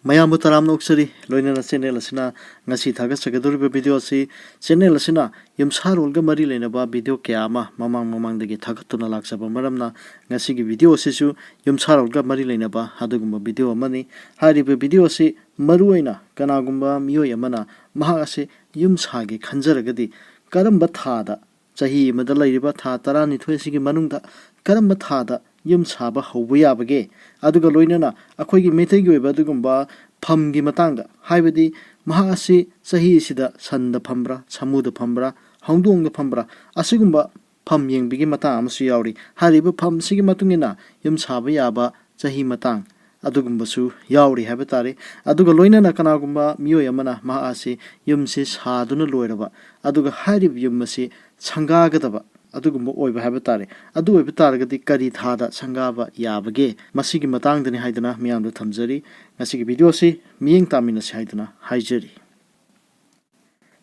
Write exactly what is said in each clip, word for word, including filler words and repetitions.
ꯃꯌꯥꯝꯕꯨ ꯇꯔꯥꯝꯅ ꯑꯣꯛꯆꯔꯤ꯫ ꯂꯣꯏꯅꯅ ꯆꯦꯅꯦꯜ ꯑꯁꯤꯅ ꯉꯁꯤ ꯊꯥꯒꯠꯆꯒꯗꯧꯔꯤꯕ ꯚꯤꯗꯤꯑꯣ ꯑꯁꯤ, ꯆꯦꯅꯦꯜ ꯑꯁꯤꯅ ꯌꯨꯝꯁꯥꯔꯣꯜꯒ ꯃꯔꯤ ꯂꯩꯅꯕ ꯚꯤꯗꯤꯑꯣ ꯀꯌꯥ ꯑꯃ ꯃꯃꯥꯡ ꯃꯃꯥꯡꯗꯒꯤ ꯊꯥꯒꯠꯇꯨꯅ ꯂꯥꯛꯆꯕ ꯃꯔꯝꯅ, ꯉꯁꯤꯒꯤ ꯚꯤꯗꯤꯑꯣ ꯑꯁꯤꯁꯨ ꯌꯨꯝꯁꯥꯔꯣꯜꯒ ꯃꯔꯤ ꯂꯩꯅꯕ ꯑꯗꯨꯒꯨꯝꯕ ꯚꯤꯗꯤꯑꯣ ꯑꯃꯅꯤ꯫ ꯍꯥꯏꯔꯤꯕ ꯚꯤꯗꯤꯑꯣ ꯑꯁꯤ ꯃꯔꯨꯑꯣꯏꯅ ꯀꯅꯥꯒꯨꯝꯕ ꯃꯤꯑꯣꯏ ꯑꯃꯅ ꯃꯍꯥꯛ ꯑꯁꯤ ꯌꯨꯝ ꯁꯥꯒꯦ ꯈꯟꯖꯔꯒꯗꯤ, ꯀꯔꯝꯕ ꯊꯥꯗ, ꯆꯍꯤ ꯑꯃꯗ ꯂꯩꯔꯤꯕ ꯊꯥ ꯇꯔꯥꯅꯤꯊꯣꯏ ꯑꯁꯤꯒꯤ ꯃꯅꯨꯡꯗ ꯀꯔꯝꯕ ꯊꯥꯗ ꯌꯨꯝ ꯁꯥꯕ ꯍꯧꯕ ꯌꯥꯕꯒꯦ? ꯑꯗꯨꯒ ꯂꯣꯏꯅꯅ ꯑꯩꯈꯣꯏꯒꯤ ꯃꯩꯇꯩꯒꯤ ꯑꯣꯏꯕ ꯑꯗꯨꯒꯨꯝꯕ ꯐꯝꯒꯤ ꯃꯇꯥꯡꯗ, ꯍꯥꯏꯕꯗꯤ ꯃꯍꯥꯛ ꯑꯁꯤ ꯆꯍꯤ ꯑꯁꯤꯗ ꯁꯟꯗ ꯐꯝꯕ꯭ꯔꯥ, ꯁꯥꯃꯨꯗ ꯐꯝꯕ꯭ꯔꯥ, ꯍꯧꯗꯣꯡꯗ ꯐꯝꯕ꯭ꯔꯥ, ꯑꯁꯤꯒꯨꯝꯕ ꯐꯝ ꯌꯦꯡꯕꯒꯤ ꯃꯇꯥꯡ ꯑꯃꯁꯨ ꯌꯥꯎꯔꯤ꯫ ꯍꯥꯏꯔꯤꯕ ꯐꯝꯁꯤꯒꯤ ꯃꯇꯨꯡ ꯏꯟꯅ ꯌꯨꯝ ꯁꯥꯕ ꯌꯥꯕ ꯆꯍꯤ ꯃꯇꯥꯡ ꯑꯗꯨꯒꯨꯝꯕꯁꯨ ꯌꯥꯎꯔꯤ ꯍꯥꯏꯕ ꯇꯥꯔꯦ꯫ ꯑꯗꯨꯒ ꯂꯣꯏꯅꯅ ꯀꯅꯥꯒꯨꯝꯕ ꯃꯤꯑꯣꯏ ꯑꯃꯅ ꯃꯍꯥꯛ ꯑꯁꯤ ꯌꯨꯝꯁꯤ ꯁꯥꯗꯨꯅ ꯂꯣꯏꯔꯕ, ꯑꯗꯨꯒ ꯍꯥꯏꯔꯤꯕ ꯌꯨꯝ ꯑꯁꯤ ꯁꯪꯒꯥꯒꯗꯕ ꯑꯗꯨꯒꯨꯝꯕ ꯑꯣꯏꯕ ꯍꯥꯏꯕ ꯇꯥꯔꯦ꯫ ꯑꯗꯨ ꯑꯣꯏꯕ ꯇꯥꯔꯒꯗꯤ ꯀꯔꯤ ꯊꯥꯗ ꯁꯪꯒꯥꯕ ꯌꯥꯕꯒꯦ? ꯃꯁꯤꯒꯤ ꯃꯇꯥꯡꯗꯅꯤ ꯍꯥꯏꯗꯨꯅ ꯃꯤꯌꯥꯝꯗ ꯊꯝꯖꯔꯤ꯫ ꯉꯁꯤꯒꯤ ꯚꯤꯗꯤꯑꯣꯁꯤ ꯃꯤꯠꯌꯦꯡ ꯇꯥꯃꯤꯟꯅꯁꯤ ꯍꯥꯏꯗꯨꯅ ꯍꯥꯏꯖꯔꯤ꯫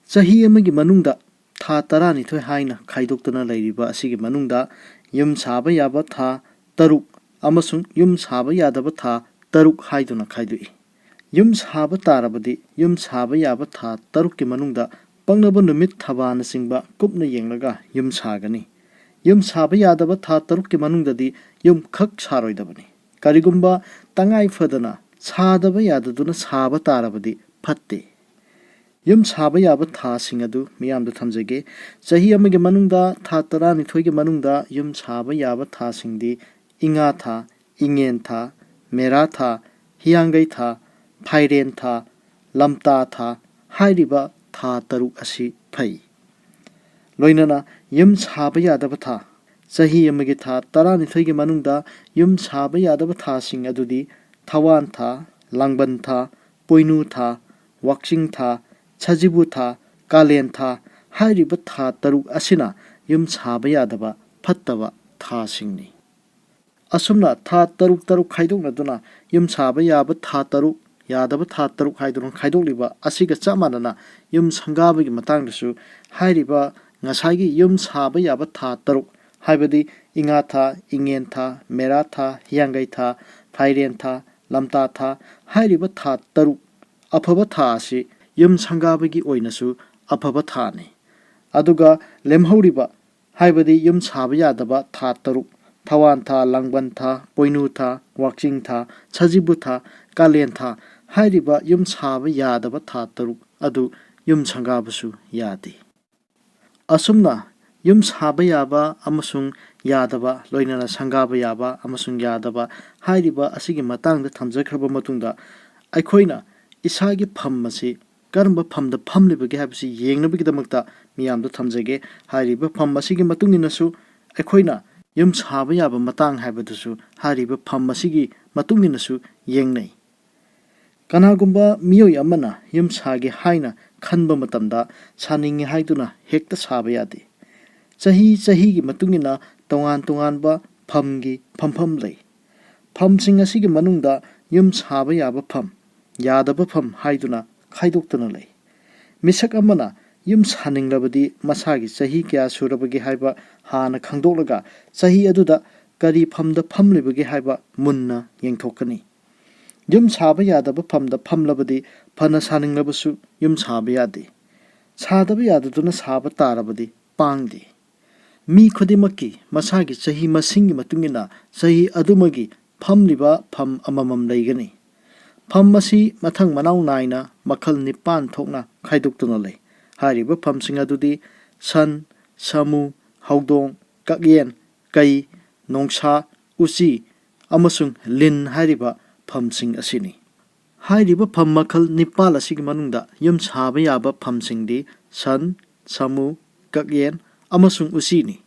ꯆꯍꯤ ꯑꯃꯒꯤ ꯃꯅꯨꯡꯗ ꯊꯥ ꯇꯔꯥꯅꯤꯊꯣꯏ ꯍꯥꯏꯅ ꯈꯥꯏꯗꯣꯛꯇꯨꯅ ꯂꯩꯔꯤꯕ ꯑꯁꯤꯒꯤ ꯃꯅꯨꯡꯗ ꯌꯨꯝ ꯁꯥꯕ ꯌꯥꯕ ꯊꯥ ꯇꯔꯨꯛ ꯑꯃꯁꯨꯡ ꯌꯨꯝ ꯁꯥꯕ ꯌꯥꯗꯕ ꯊꯥ ꯇꯔꯨꯛ ꯍꯥꯏꯗꯨꯅ ꯈꯥꯏꯗꯣꯛꯏ꯫ ꯌꯨꯝ ꯁꯥꯕ ꯇꯥꯔꯕꯗꯤ ꯌꯨꯝ ꯁꯥꯕ ꯌꯥꯕ ꯊꯥ ꯇꯔꯨꯛꯀꯤ ꯃꯅꯨꯡꯗ ꯄꯣꯛꯅꯕ ꯅꯨꯃꯤꯠ ꯊꯕꯥꯅꯆꯤꯡꯕ ꯀꯨꯞꯅ ꯌꯦꯡꯂꯒ ꯌꯨꯝ ꯁꯥꯒꯅꯤ꯫ ꯌꯨꯝ ꯁꯥꯕ ꯌꯥꯗꯕ ꯊꯥ ꯇꯔꯨꯛꯀꯤ ꯃꯅꯨꯡꯗꯗꯤ ꯌꯨꯝ ꯈꯛ ꯁꯥꯔꯣꯏꯗꯕꯅꯤ꯫ ꯀꯔꯤꯒꯨꯝꯕ ꯇꯉꯥꯏ ꯐꯗꯅ ꯁꯥꯗꯕ ꯌꯥꯗꯗꯨꯅ ꯁꯥꯕ ꯇꯥꯔꯕꯗꯤ ꯐꯠꯇꯦ꯫ ꯌꯨꯝ ꯁꯥꯕ ꯌꯥꯕ ꯊꯥꯁꯤꯡ ꯑꯗꯨ ꯃꯤꯌꯥꯝꯗ ꯊꯝꯖꯒꯦ꯫ ꯆꯍꯤ ꯑꯃꯒꯤ ꯃꯅꯨꯡꯗ ꯊꯥ ꯇꯔꯥꯅꯤꯊꯣꯏꯒꯤ ꯃꯅꯨꯡꯗ ꯌꯨꯝ ꯁꯥꯕ ꯌꯥꯕ ꯊꯥꯁꯤꯡꯗꯤ ꯏꯉꯥ ꯊꯥ, ꯏꯉꯦꯟ ꯊꯥ, ꯃꯦꯔꯥ ꯊꯥ, ꯍꯤꯌꯥꯡꯒꯩ ꯊꯥ, ꯐꯥꯏꯔꯦꯟ ꯊꯥ, ꯂꯝꯇꯥ ꯊꯥ ꯍꯥꯏꯔꯤꯕ ꯊꯥ ꯇꯔꯨꯛ ꯑꯁꯤ ꯐꯩ꯫ ꯂꯣꯏꯅꯅ ꯌꯨꯝ ꯁꯥꯕ ꯌꯥꯗꯕ ꯊꯥ, ꯆꯍꯤ ꯑꯃꯒꯤ ꯊꯥ ꯇꯔꯥꯅꯤꯊꯣꯏꯒꯤ ꯃꯅꯨꯡꯗ ꯌꯨꯝ ꯁꯥꯕ ꯌꯥꯗꯕ ꯊꯥꯁꯤꯡ ꯑꯗꯨꯗꯤ ꯊꯋꯥꯟ ꯊꯥ, ꯂꯥꯡꯕꯟ ꯊꯥ, ꯄꯣꯏꯅꯨ ꯊꯥ, ꯋꯥꯛꯆꯤꯡ ꯊꯥ, ꯁꯖꯤꯕꯨ ꯊꯥ, ꯀꯥꯂꯦꯟ ꯊꯥ ꯍꯥꯏꯔꯤꯕ ꯊꯥ ꯇꯔꯨꯛ ꯑꯁꯤꯅ ꯌꯨꯝ ꯁꯥꯕ ꯌꯥꯗꯕ ꯐꯠꯇꯕ ꯊꯥꯁꯤꯡꯅꯤ꯫ ꯑꯁꯨꯝꯅ ꯊꯥ ꯇꯔꯨꯛ ꯇꯔꯨꯛ ꯈꯥꯏꯗꯣꯛꯅꯗꯨꯅ ꯌꯨꯝ ꯁꯥꯕ ꯌꯥꯕ ꯊꯥ ꯇꯔꯨꯛ, ꯌꯥꯗꯕ ꯊꯥ ꯇꯔꯨꯛ ꯍꯥꯏꯗꯨꯅ ꯈꯥꯏꯗꯣꯛꯂꯤꯕ ꯑꯁꯤꯒ ꯆꯞ ꯃꯥꯟꯅꯅ ꯌꯨꯝ ꯁꯪꯒꯥꯕꯒꯤ ꯃꯇꯥꯡꯗꯁꯨ ꯍꯥꯏꯔꯤꯕ ꯉꯁꯥꯏꯒꯤ ꯌꯨꯝ ꯁꯥꯕ ꯌꯥꯕ ꯊꯥ ꯇꯔꯨꯛ, ꯍꯥꯏꯕꯗꯤ ꯏꯉꯥ ꯊꯥ, ꯏꯉꯦꯟ ꯊꯥ, ꯃꯦꯔꯥ ꯊꯥ, ꯍꯤꯌꯥꯡꯒꯩ ꯊꯥ, ꯐꯥꯏꯔꯦꯟ ꯊꯥ, ꯂꯝꯇꯥ ꯊꯥ꯫ ꯍꯥꯏꯔꯤꯕ ꯊꯥ ꯇꯔꯨꯛ ꯑꯐꯕ ꯊꯥ ꯑꯁꯤ ꯌꯨꯝ ꯁꯪꯒꯥꯕꯒꯤ ꯑꯣꯏꯅꯁꯨ ꯑꯐꯕ ꯊꯥꯅꯤ꯫ ꯑꯗꯨꯒ ꯂꯦꯝꯍꯧꯔꯤꯕ, ꯍꯥꯏꯕꯗꯤ ꯌꯨꯝ ꯁꯥꯕ ꯌꯥꯗꯕ ꯊꯥ ꯇꯔꯨꯛ, ꯊꯋꯥꯟ ꯊꯥ, ꯂꯥꯡꯕꯟ ꯊꯥ, ꯄꯣꯏꯅꯨ ꯊꯥ, ꯋꯥꯛꯆꯤꯡ ꯊꯥ, ꯁꯖꯤꯕꯨ ꯊꯥ, ꯀꯥꯂꯦꯟ ꯊꯥ ꯍꯥꯏꯔꯤꯕ ꯌꯨꯝ ꯁꯥꯕ ꯌꯥꯗꯕ ꯊꯥ ꯇꯔꯨꯛ ꯑꯗꯨ ꯌꯨꯝ ꯁꯪꯒꯥꯕꯁꯨ ꯌꯥꯗꯦ꯫ ꯑꯁꯨꯝꯅ ꯌꯨꯝ ꯁꯥꯕ ꯌꯥꯕ ꯑꯃꯁꯨꯡ ꯌꯥꯗꯕ, ꯂꯣꯏꯅꯅ ꯁꯪꯒꯥꯕ ꯌꯥꯕ ꯑꯃꯁꯨꯡ ꯌꯥꯗꯕ ꯍꯥꯏꯔꯤꯕ ꯑꯁꯤꯒꯤ ꯃꯇꯥꯡꯗ ꯊꯝꯖꯈ꯭ꯔꯕ ꯃꯇꯨꯡꯗ, ꯑꯩꯈꯣꯏꯅ ꯏꯁꯥꯒꯤ ꯐꯝ ꯑꯁꯤ ꯀꯔꯝꯕ ꯐꯝꯗ ꯐꯝꯂꯤꯕꯒꯦ ꯍꯥꯏꯕꯁꯤ ꯌꯦꯡꯅꯕꯒꯤꯗꯃꯛꯇ ꯃꯤꯌꯥꯝꯗ ꯊꯝꯖꯒꯦ꯫ ꯍꯥꯏꯔꯤꯕ ꯐꯝ ꯑꯁꯤꯒꯤ ꯃꯇꯨꯡ ꯏꯟꯅꯁꯨ ꯑꯩꯈꯣꯏꯅ ꯌꯨꯝ ꯁꯥꯕ ꯌꯥꯕ ꯃꯇꯥꯡ ꯍꯥꯏꯕꯗꯨꯁꯨ ꯍꯥꯏꯔꯤꯕ ꯐꯝ ꯑꯁꯤꯒꯤ ꯃꯇꯨꯡ ꯏꯟꯅꯁꯨ ꯌꯦꯡꯅꯩ꯫ ꯀꯅꯥꯒꯨꯝꯕ ꯃꯤꯑꯣꯏ ꯑꯃꯅ ꯌꯨꯝ ꯁꯥꯒꯦ ꯍꯥꯏꯅ ꯈꯟꯕ ꯃꯇꯝꯗ ꯁꯥꯅꯤꯡꯉꯤ ꯍꯥꯏꯗꯨꯅ ꯍꯦꯛꯇ ꯁꯥꯕ ꯌꯥꯗꯦ꯫ ꯆꯍꯤ ꯆꯍꯤꯒꯤ ꯃꯇꯨꯡ ꯏꯟꯅ ꯇꯣꯉꯥꯟ ꯇꯣꯉꯥꯟꯕ ꯐꯝꯒꯤ ꯐꯝꯐꯝ ꯂꯩ꯫ ꯐꯝꯁꯤꯡ ꯑꯁꯤꯒꯤ ꯃꯅꯨꯡꯗ ꯌꯨꯝ ꯁꯥꯕ ꯌꯥꯕ ꯐꯝ, ꯌꯥꯗꯕ ꯐꯝ ꯍꯥꯏꯗꯨꯅ ꯈꯥꯏꯗꯣꯛꯇꯨꯅ ꯂꯩ꯫ ꯃꯤꯁꯛ ꯑꯃꯅ ꯌꯨꯝ ꯁꯥꯅꯤꯡꯂꯕꯗꯤ ꯃꯁꯥꯒꯤ ꯆꯍꯤ ꯀꯌꯥ ꯁꯨꯔꯕꯒꯦ ꯍꯥꯏꯕ ꯍꯥꯟꯅ ꯈꯪꯗꯣꯛꯂꯒ ꯆꯍꯤ ꯑꯗꯨꯗ ꯀꯔꯤ ꯐꯝꯗ ꯐꯝꯂꯤꯕꯒꯦ ꯍꯥꯏꯕ ꯃꯨꯟꯅ ꯌꯦꯡꯊꯣꯛꯀꯅꯤ꯫ ꯌꯨꯝ ꯁꯥꯕ ꯌꯥꯗꯕ ꯐꯝꯗ ꯐꯝꯂꯕꯗꯤ ꯐꯅ ꯁꯥꯅꯤꯡꯂꯕꯁꯨ ꯌꯨꯝ ꯁꯥꯕ ꯌꯥꯗꯦ꯫ ꯁꯥꯗꯕ ꯌꯥꯗꯗꯨꯅ ꯁꯥꯕ ꯇꯥꯔꯕꯗꯤ ꯄꯥꯡꯗꯦ꯫ ꯃꯤ ꯈꯨꯗꯤꯡꯃꯛꯀꯤ ꯃꯁꯥꯒꯤ ꯆꯍꯤ ꯃꯁꯤꯡꯒꯤ ꯃꯇꯨꯡ ꯏꯟꯅ ꯆꯍꯤ ꯑꯗꯨꯃꯒꯤ ꯐꯝꯂꯤꯕ ꯐꯝ ꯑꯃꯃꯝ ꯂꯩꯒꯅꯤ꯫ ꯐꯝ ꯑꯁꯤ ꯃꯊꯪ ꯃꯅꯥꯎ ꯅꯥꯏꯅ ꯃꯈꯜ ꯅꯤꯄꯥꯟ ꯊꯣꯛꯅ ꯈꯥꯏꯗꯣꯛꯇꯨꯅ ꯂꯩ꯫ ꯍꯥꯏꯔꯤꯕ ꯐꯝꯁꯤꯡ ꯑꯗꯨꯗꯤ ꯁꯟ, ꯁꯥꯃꯨ, ꯍꯧꯗꯣꯡ, ꯀꯛꯌꯦꯟ, ꯀꯩ, ꯅꯣꯡꯁꯥ, ꯎꯆꯤ ꯑꯃꯁꯨꯡ ꯂꯤꯟ ꯍꯥꯏꯔꯤꯕ ꯐꯝꯁꯤꯡ ꯑꯁꯤꯅꯤ꯫ ꯍꯥꯏꯔꯤꯕ ꯐꯝ ꯃꯈꯜ ꯅꯤꯄꯥꯜ ꯑꯁꯤꯒꯤ ꯃꯅꯨꯡꯗ ꯌꯨꯝ ꯁꯥꯕ ꯌꯥꯕ ꯐꯝꯁꯤꯡꯗꯤ ꯁꯟ, ꯁꯥꯃꯨ, ꯀꯛꯌꯦꯟ ꯑꯃꯁꯨꯡ ꯎꯆꯤꯅꯤ꯫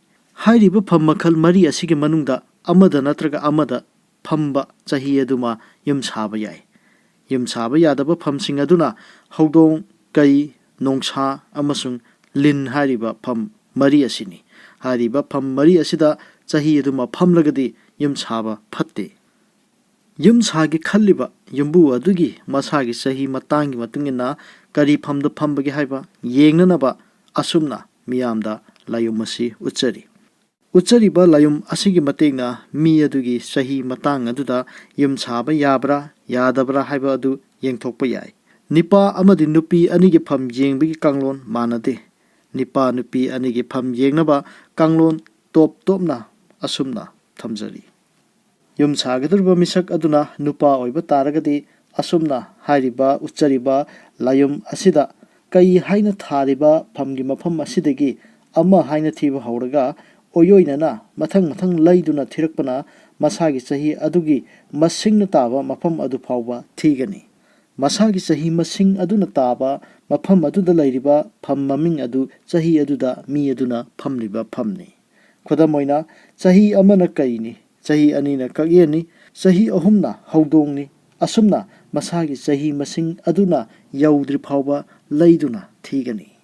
ꯍꯥꯏꯔꯤꯕ ꯐꯝ ꯃꯈꯜ ꯃꯔꯤ ꯑꯁꯤꯒꯤ ꯃꯅꯨꯡꯗ ꯑꯃꯗ ꯅꯠꯇ꯭ꯔꯒ ꯑꯃꯗ ꯐꯝꯕ ꯆꯍꯤ ꯑꯗꯨꯃ ꯌꯨꯝ ꯁꯥꯕ ꯌꯥꯏ꯫ ꯌꯨꯝ ꯁꯥꯕ ꯌꯥꯗꯕ ꯐꯝꯁꯤꯡ ꯑꯗꯨꯅ ꯍꯧꯗꯣꯡ, ꯀꯩ, ꯅꯣꯡꯁꯥ ꯑꯃꯁꯨꯡ ꯂꯤꯟ ꯍꯥꯏꯔꯤꯕ ꯐꯝ ꯃꯔꯤ ꯑꯁꯤꯅꯤ꯫ ꯍꯥꯏꯔꯤꯕ ꯐꯝ ꯃꯔꯤ ꯑꯁꯤꯗ ꯆꯍꯤ ꯑꯗꯨꯃ ꯐꯝꯂꯒꯗꯤ ꯌꯨꯝ ꯁꯥꯕ ꯐꯠꯇꯦ꯫ ꯌꯨꯝ ꯁꯥꯒꯦ ꯈꯜꯂꯤꯕ ꯌꯨꯝꯕꯨ ꯑꯗꯨꯒꯤ ꯃꯁꯥꯒꯤ ꯆꯍꯤ ꯃꯇꯥꯡꯒꯤ ꯃꯇꯨꯡ ꯏꯟꯅ ꯀꯔꯤ ꯐꯝꯗ ꯐꯝꯕꯒꯦ ꯍꯥꯏꯕ ꯌꯦꯡꯅꯅꯕ ꯑꯁꯨꯝꯅ ꯃꯤꯌꯥꯝꯗ ꯂꯥꯏꯑꯣꯡ ꯑꯁꯤ ꯎꯠꯆꯔꯤ꯫ ꯎꯠꯆꯔꯤꯕ ꯂꯥꯏꯌꯨꯝ ꯑꯁꯤꯒꯤ ꯃꯇꯦꯡꯅ ꯃꯤ ꯑꯗꯨꯒꯤ ꯆꯍꯤ ꯃꯇꯥꯡ ꯑꯗꯨꯗ ꯌꯨꯝ ꯁꯥꯕ ꯌꯥꯕ꯭ꯔꯥ ꯌꯥꯗꯕ꯭ꯔꯥ ꯍꯥꯏꯕ ꯑꯗꯨ ꯌꯦꯡꯊꯣꯛꯄ ꯌꯥꯏ꯫ ꯅꯤꯄꯥ ꯑꯃꯗꯤ ꯅꯨꯄꯤ ꯑꯅꯤꯒꯤ ꯐꯝ ꯌꯦꯡꯕꯒꯤ ꯀꯥꯡꯂꯣꯟ ꯃꯥꯟꯅꯗꯦ꯫ ꯅꯤꯄꯥ ꯅꯨꯄꯤ ꯑꯅꯤꯒꯤ ꯐꯝ ꯌꯦꯡꯅꯕ ꯀꯥꯡꯂꯣꯟ ꯇꯣꯞ ꯇꯣꯞꯅ ꯑꯁꯨꯝꯅ ꯊꯝꯖꯔꯤ꯫ ꯌꯨꯝ ꯁꯥꯒꯗꯧꯔꯤꯕ ꯃꯤꯁꯛ ꯑꯗꯨꯅ ꯅꯨꯄꯥ ꯑꯣꯏꯕ ꯇꯥꯔꯒꯗꯤ, ꯑꯁꯨꯝꯅ ꯍꯥꯏꯔꯤꯕ ꯎꯠꯆꯔꯤꯕ ꯂꯥꯏꯌꯨꯝ ꯑꯁꯤꯗ ꯀꯩ ꯍꯥꯏꯅ ꯊꯥꯔꯤꯕ ꯐꯝꯒꯤ ꯃꯐꯝ ꯑꯁꯤꯗꯒꯤ ꯑꯃ ꯍꯥꯏꯅ ꯊꯤꯕ ꯍꯧꯔꯒ, ꯑꯣꯏꯌꯣꯏꯅꯅ ꯃꯊꯪ ꯃꯊꯪ ꯂꯩꯗꯨꯅ ꯊꯤꯔꯛꯄꯅ ꯃꯁꯥꯒꯤ ꯆꯍꯤ ꯑꯗꯨꯒꯤ ꯃꯁꯤꯡꯅ ꯇꯥꯕ ꯃꯐꯝ ꯑꯗꯨ ꯐꯥꯎꯕ ꯊꯤꯒꯅꯤ꯫ ꯃꯁꯥꯒꯤ ꯆꯍꯤ ꯃꯁꯤꯡ ꯑꯗꯨꯅ ꯇꯥꯕ ꯃꯐꯝ ꯑꯗꯨꯗ ꯂꯩꯔꯤꯕ ꯐꯝ ꯃꯃꯤꯡ ꯑꯗꯨ ꯆꯍꯤ ꯑꯗꯨꯗ ꯃꯤ ꯑꯗꯨꯅ ꯐꯝꯂꯤꯕ ꯐꯝꯅꯤ꯫ ꯈꯨꯗꯝ ꯑꯣꯏꯅ, ꯆꯍꯤ ꯑꯃꯅ ꯀꯩꯅꯤ, ꯆꯍꯤ ꯑꯅꯤꯅ ꯀꯛꯌꯦꯟꯅꯤ, ꯆꯍꯤ ꯑꯍꯨꯝꯅ ꯍꯧꯗꯣꯡꯅꯤ꯫ ꯑꯁꯨꯝꯅ ꯃꯁꯥꯒꯤ ꯆꯍꯤ ꯃꯁꯤꯡ ꯑꯗꯨꯅ ꯌꯧꯗ꯭ꯔꯤ ꯐꯥꯎꯕ ꯂꯩꯗꯨꯅ ꯊꯤꯒꯅꯤ꯫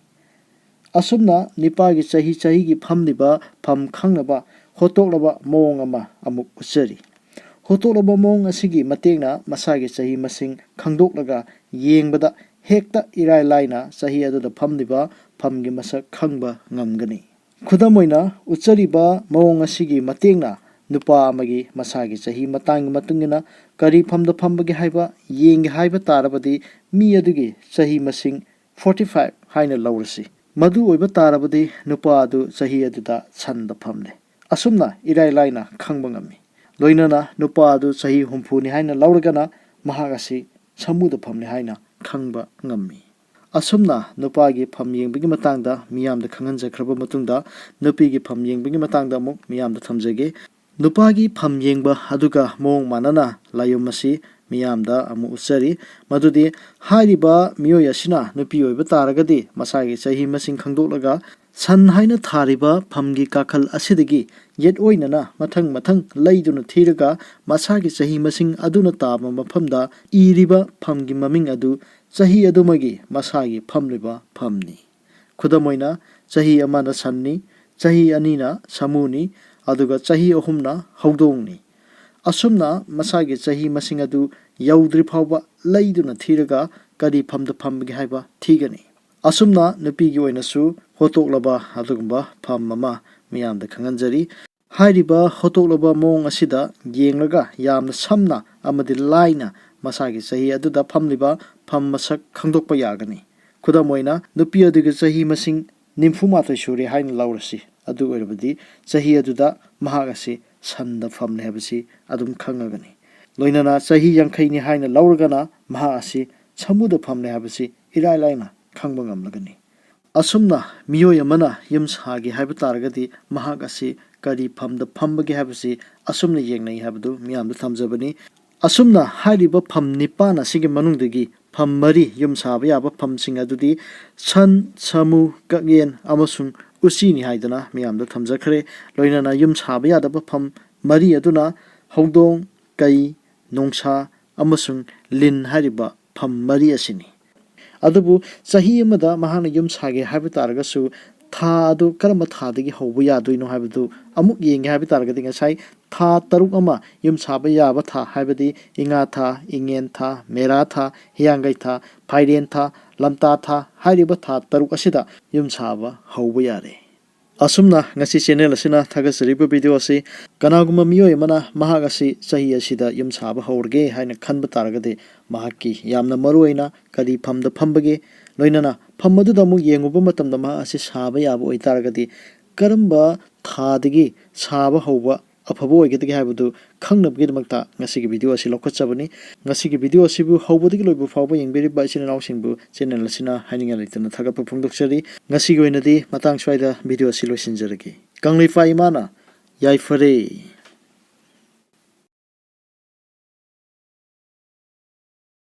ꯑꯁꯨꯝꯅ ꯅꯤꯄꯥꯒꯤ ꯆꯍꯤ ꯆꯍꯤꯒꯤ ꯐꯝꯂꯤꯕ ꯐꯝ ꯈꯪꯅꯕ ꯍꯣꯠꯇꯣꯛꯂꯕ ꯃꯑꯣꯡ ꯑꯃ ꯑꯃꯨꯛ ꯎꯠꯆꯔꯤ꯫ ꯍꯣꯠꯇꯣꯛꯂꯕ ꯃꯑꯣꯡ ꯑꯁꯤꯒꯤ ꯃꯇꯦꯡꯅ ꯃꯁꯥꯒꯤ ꯆꯍꯤ ꯃꯁꯤꯡ ꯈꯪꯗꯣꯛꯂꯒ ꯌꯦꯡꯕꯗ ꯍꯦꯛꯇ ꯏꯔꯥꯏ ꯂꯥꯏꯅ ꯆꯍꯤ ꯑꯗꯨꯗ ꯐꯝꯂꯤꯕ ꯐꯝꯒꯤ ꯃꯁꯛ ꯈꯪꯕ ꯉꯝꯒꯅꯤ꯫ ꯈꯨꯗꯝ ꯑꯣꯏꯅ, ꯎꯠꯆꯔꯤꯕ ꯃꯑꯣꯡ ꯑꯁꯤꯒꯤ ꯃꯇꯦꯡꯅ ꯅꯨꯄꯥ ꯑꯃꯒꯤ ꯃꯁꯥꯒꯤ ꯆꯍꯤ ꯃꯇꯥꯡꯒꯤ ꯃꯇꯨꯡ ꯏꯟꯅ ꯀꯔꯤ ꯐꯝꯗ ꯐꯝꯕꯒꯦ ꯍꯥꯏꯕ ꯌꯦꯡꯒꯦ ꯍꯥꯏꯕ ꯇꯥꯔꯕꯗꯤ, ꯃꯤ ꯑꯗꯨꯒꯤ ꯆꯍꯤ ꯃꯁꯤꯡ forty five ꯍꯥꯏꯅ ꯂꯧꯔꯁꯤ꯫ ꯃꯗꯨ ꯑꯣꯏꯕ ꯇꯥꯔꯕꯗꯤ ꯅꯨꯄꯥ ꯑꯗꯨ ꯆꯍꯤ ꯑꯗꯨꯗ ꯁꯟꯗ ꯐꯝꯂꯦ꯫ ꯑꯁꯨꯝꯅ ꯏꯔꯥꯏ ꯂꯥꯏꯅ ꯈꯪꯕ ꯉꯝꯃꯤ꯫ ꯂꯣꯏꯅꯅ ꯅꯨꯄꯥ ꯑꯗꯨ ꯆꯍꯤ ꯍꯨꯝꯐꯨꯅꯤ ꯍꯥꯏꯅ ꯂꯧꯔꯒꯅ ꯃꯍꯥꯛ ꯑꯁꯤ ꯁꯥꯃꯨꯗ ꯐꯝꯂꯦ ꯍꯥꯏꯅ ꯈꯪꯕ ꯉꯝꯃꯤ꯫ ꯑꯁꯨꯝꯅ ꯅꯨꯄꯥꯒꯤ ꯐꯝ ꯌꯦꯡꯕꯒꯤ ꯃꯇꯥꯡꯗ ꯃꯤꯌꯥꯝꯗ ꯈꯪꯍꯟꯖꯈ꯭ꯔꯕ ꯃꯇꯨꯡꯗ, ꯅꯨꯄꯤꯒꯤ ꯐꯝ ꯌꯦꯡꯕꯒꯤ ꯃꯇꯥꯡꯗ ꯑꯃꯨꯛ ꯃꯤꯌꯥꯝꯗ ꯊꯝꯖꯒꯦ꯫ ꯅꯨꯄꯥꯒꯤ ꯐꯝ ꯌꯦꯡꯕ ꯑꯗꯨꯒ ꯃꯑꯣꯡ ꯃꯥꯟꯅꯅ ꯂꯥꯏꯌꯨꯝ ꯑꯁꯤ ꯃꯤꯌꯥꯝꯗ ꯑꯃꯨꯛ ꯎꯠꯆꯔꯤ꯫ ꯃꯗꯨꯗꯤ ꯍꯥꯏꯔꯤꯕ ꯃꯤꯑꯣꯏ ꯑꯁꯤꯅ ꯅꯨꯄꯤ ꯑꯣꯏꯕ ꯇꯥꯔꯒꯗꯤ ꯃꯁꯥꯒꯤ ꯆꯍꯤ ꯃꯁꯤꯡ ꯈꯪꯗꯣꯛꯂꯒ ꯁꯟ ꯍꯥꯏꯅ ꯊꯥꯔꯤꯕ ꯐꯝꯒꯤ ꯀꯥꯈꯜ ꯑꯁꯤꯗꯒꯤ ꯌꯦꯠ ꯑꯣꯏꯅꯅ ꯃꯊꯪ ꯃꯊꯪ ꯂꯩꯗꯨꯅ ꯊꯤꯔꯒ ꯃꯁꯥꯒꯤ ꯆꯍꯤ ꯃꯁꯤꯡ ꯑꯗꯨꯅ ꯇꯥꯕ ꯃꯐꯝꯗ ꯏꯔꯤꯕ ꯐꯝꯒꯤ ꯃꯃꯤꯡ ꯑꯗꯨ ꯆꯍꯤ ꯑꯗꯨꯃꯒꯤ ꯃꯁꯥꯒꯤ ꯐꯝꯂꯤꯕ ꯐꯝꯅꯤ꯫ ꯈꯨꯗꯝ ꯑꯣꯏꯅ, ꯆꯍꯤ ꯑꯃꯅ ꯁꯟꯅꯤ, ꯆꯍꯤ ꯑꯅꯤꯅ ꯁꯥꯃꯨꯅꯤ, ꯑꯗꯨꯒ ꯆꯍꯤ ꯑꯍꯨꯝꯅ ꯍꯧꯗꯣꯡꯅꯤ꯫ ꯑꯁꯨꯝꯅ ꯃꯁꯥꯒꯤ ꯆꯍꯤ ꯃꯁꯤꯡ ꯑꯗꯨ ꯌꯧꯗ꯭ꯔꯤ ꯐꯥꯎꯕ ꯂꯩꯗꯨꯅ ꯊꯤꯔꯒ ꯀꯔꯤ ꯐꯝꯗ ꯐꯝꯕꯒꯦ ꯍꯥꯏꯕ ꯊꯤꯒꯅꯤ꯫ ꯑꯁꯨꯝꯅ ꯅꯨꯄꯤꯒꯤ ꯑꯣꯏꯅꯁꯨ ꯍꯣꯠꯇꯣꯛꯂꯕ ꯑꯗꯨꯒꯨꯝꯕ ꯐꯝ ꯑꯃ ꯃꯤꯌꯥꯝꯗ ꯈꯪꯍꯟꯖꯔꯤ꯫ ꯍꯥꯏꯔꯤꯕ ꯍꯧꯗꯣꯛꯂꯕ ꯃꯑꯣꯡ ꯑꯁꯤꯗ ꯌꯦꯡꯂꯒ ꯌꯥꯝꯅ ꯁꯝꯅ ꯑꯃꯗꯤ ꯂꯥꯏꯅ ꯃꯁꯥꯒꯤ ꯆꯍꯤ ꯑꯗꯨꯗ ꯐꯝꯂꯤꯕ ꯐꯝ ꯃꯁꯛ ꯈꯪꯗꯣꯛꯄ ꯌꯥꯒꯅꯤ꯫ ꯈꯨꯗꯝ ꯑꯣꯏꯅ, ꯅꯨꯄꯤ ꯑꯗꯨꯒꯤ ꯆꯍꯤ ꯃꯁꯤꯡ ꯅꯤꯐꯨ ꯃꯥꯊꯣꯏ ꯁꯨꯔꯦ ꯍꯥꯏꯅ ꯂꯧꯔꯁꯤ꯫ ꯑꯗꯨ ꯑꯣꯏꯔꯕꯗꯤ ꯆꯍꯤ ꯑꯗꯨꯗ ꯃꯍꯥꯛ ꯑꯁꯤ ꯁꯟꯗ ꯐꯝꯂꯦ ꯍꯥꯏꯕꯁꯤ ꯑꯗꯨꯝ ꯈꯪꯉꯒꯅꯤ꯫ ꯂꯣꯏꯅꯅ ꯆꯍꯤ ꯌꯥꯡꯈꯩꯅꯤ ꯍꯥꯏꯅ ꯂꯧꯔꯒꯅ ꯃꯍꯥꯛ ꯑꯁꯤ ꯁꯥꯃꯨꯗ ꯐꯝꯂꯦ ꯍꯥꯏꯕꯁꯤ ꯏꯔꯥꯏ ꯂꯥꯏꯅ ꯈꯪꯕ ꯉꯝꯂꯒꯅꯤ꯫ ꯑꯁꯨꯝꯅ ꯃꯤꯑꯣꯏ ꯑꯃꯅ ꯌꯨꯝ ꯁꯥꯒꯦ ꯍꯥꯏꯕ ꯇꯥꯔꯒꯗꯤ ꯃꯍꯥꯛ ꯑꯁꯤ ꯀꯔꯤ ꯐꯝꯗ ꯐꯝꯕꯒꯦ ꯍꯥꯏꯕꯁꯤ ꯑꯁꯨꯝꯅ ꯌꯦꯡꯅꯩ ꯍꯥꯏꯕꯗꯨ ꯃꯤꯌꯥꯝꯗ ꯊꯝꯖꯕꯅꯤ꯫ ꯑꯁꯨꯝꯅ ꯍꯥꯏꯔꯤꯕ ꯐꯝ ꯅꯤꯄꯥꯟ ꯑꯁꯤꯒꯤ ꯃꯅꯨꯡꯗꯒꯤ ꯐꯝ ꯃꯔꯤ ꯌꯨꯝ ꯁꯥꯕ ꯌꯥꯕ ꯐꯝꯁꯤꯡ ꯑꯗꯨꯗꯤ ꯁꯟ, ꯁꯥꯃꯨ, ꯀꯛꯌꯦꯟ ꯑꯃꯁꯨꯡ ꯎꯆꯤꯅꯤ ꯍꯥꯏꯗꯨꯅ ꯃꯤꯌꯥꯝꯗ ꯊꯝꯖꯈ꯭ꯔꯦ꯫ ꯂꯣꯏꯅꯅ ꯌꯨꯝ ꯁꯥꯕ ꯌꯥꯗꯕ ꯐꯝ ꯃꯔꯤ ꯑꯗꯨꯅ ꯍꯧꯗꯣꯡ, ꯀꯩ, ꯅꯣꯡꯁꯥ ꯑꯃꯁꯨꯡ ꯂꯤꯟ ꯍꯥꯏꯔꯤꯕ ꯐꯝ ꯃꯔꯤ ꯑꯁꯤꯅꯤ꯫ ꯑꯗꯨꯕꯨ ꯆꯍꯤ ꯑꯃꯗ ꯃꯍꯥꯛꯅ ꯌꯨꯝ ꯁꯥꯒꯦ ꯍꯥꯏꯕ ꯇꯥꯔꯒꯁꯨ ꯊꯥ ꯑꯗꯨ ꯀꯔꯝꯕ ꯊꯥꯗꯒꯤ ꯍꯧꯕ ꯌꯥꯗꯣꯏꯅꯣ ꯍꯥꯏꯕꯗꯨ ꯑꯃꯨꯛ ꯌꯦꯡꯒꯦ ꯍꯥꯏꯕ ꯇꯥꯔꯒꯗꯤ ꯉꯁꯥꯏ ꯊꯥ ꯇꯔꯨꯛ ꯑꯃ ꯌꯨꯝ ꯁꯥꯕ ꯌꯥꯕ ꯊꯥ ꯍꯥꯏꯕꯗꯤ ꯏꯉꯥ ꯊꯥ, ꯏꯉꯦꯟ ꯊꯥ, ꯃꯦꯔꯥ ꯊꯥ, ꯍꯤꯌꯥꯡꯒꯩ ꯊꯥ, ꯐꯥꯏꯔꯦꯟ ꯊꯥ, ꯂꯝꯇꯥ ꯊꯥ ꯍꯥꯏꯔꯤꯕ ꯊꯥ ꯇꯔꯨꯛ ꯑꯁꯤꯗ ꯌꯨꯝ ꯁꯥꯕ ꯍꯧꯕ ꯌꯥꯔꯦ꯫ ꯑꯁꯨꯝꯅ ꯉꯁꯤ ꯆꯦꯅꯦꯜ ꯑꯁꯤꯅ ꯊꯥꯒꯠꯆꯔꯤꯕ ꯚꯤꯗꯤꯑꯣ ꯑꯁꯤ ꯀꯅꯥꯒꯨꯝꯕ ꯃꯤꯑꯣꯏ ꯑꯃꯅ ꯃꯍꯥꯛ ꯑꯁꯤ ꯆꯍꯤ ꯑꯁꯤꯗ ꯌꯨꯝ ꯁꯥꯕ ꯍꯧꯔꯒꯦ ꯍꯥꯏꯅ ꯈꯟꯕ ꯇꯥꯔꯒꯗꯤ ꯃꯍꯥꯛꯀꯤ ꯌꯥꯝꯅ ꯃꯔꯨꯑꯣꯏꯅ ꯀꯔꯤ ꯐꯝꯗ ꯐꯝꯕꯒꯦ, ꯂꯣꯏꯅꯅ ꯐꯝ ꯑꯗꯨꯗ ꯑꯃꯨꯛ ꯌꯦꯡꯉꯨꯕ ꯃꯇꯝꯗ ꯃꯍꯥꯛ ꯑꯁꯤ ꯁꯥꯕ ꯌꯥꯕ ꯑꯣꯏꯇꯥꯔꯒꯗꯤ ꯀꯔꯝꯕ ꯊꯥꯗꯒꯤ ꯁꯥꯕ ꯍꯧꯕ ꯑꯐꯕ ꯑꯣꯏꯒꯗꯒꯦ ꯍꯥꯏꯕꯗꯨ ꯈꯪꯅꯕꯒꯤꯗꯃꯛꯇ ꯉꯁꯤꯒꯤ ꯚꯤꯗꯤꯑꯣ ꯑꯁꯤ ꯂꯧꯈꯠꯆꯕꯅꯤ꯫ ꯉꯁꯤꯒꯤ ꯚꯤꯗꯤꯑꯣ ꯑꯁꯤꯕꯨ ꯍꯧꯕꯗꯒꯤ ꯂꯣꯏꯕ ꯐꯥꯎꯕ ꯌꯦꯡꯕꯤꯔꯤꯕ ꯏꯆꯤꯟ ꯏꯅꯥꯎꯁꯤꯡꯕꯨ ꯆꯦꯅꯦꯜ ꯑꯁꯤꯅ ꯍꯥꯏꯅꯤꯡꯉꯥꯏ ꯂꯩꯇꯅ ꯊꯥꯒꯠꯄ ꯐꯣꯡꯗꯣꯛꯆꯔꯤ꯫ ꯉꯁꯤꯒꯤ ꯑꯣꯏꯅꯗꯤ ꯃꯇꯥꯡ ꯁ꯭ꯋꯥꯏꯗ ꯚꯤꯗꯤꯑꯣ ꯑꯁꯤ ꯂꯣꯏꯁꯤꯟꯖꯔꯒꯦ꯫ ꯀꯪꯂꯩꯄꯥꯛ ꯏꯃꯥꯅ ꯌꯥꯏꯐꯔꯦ꯫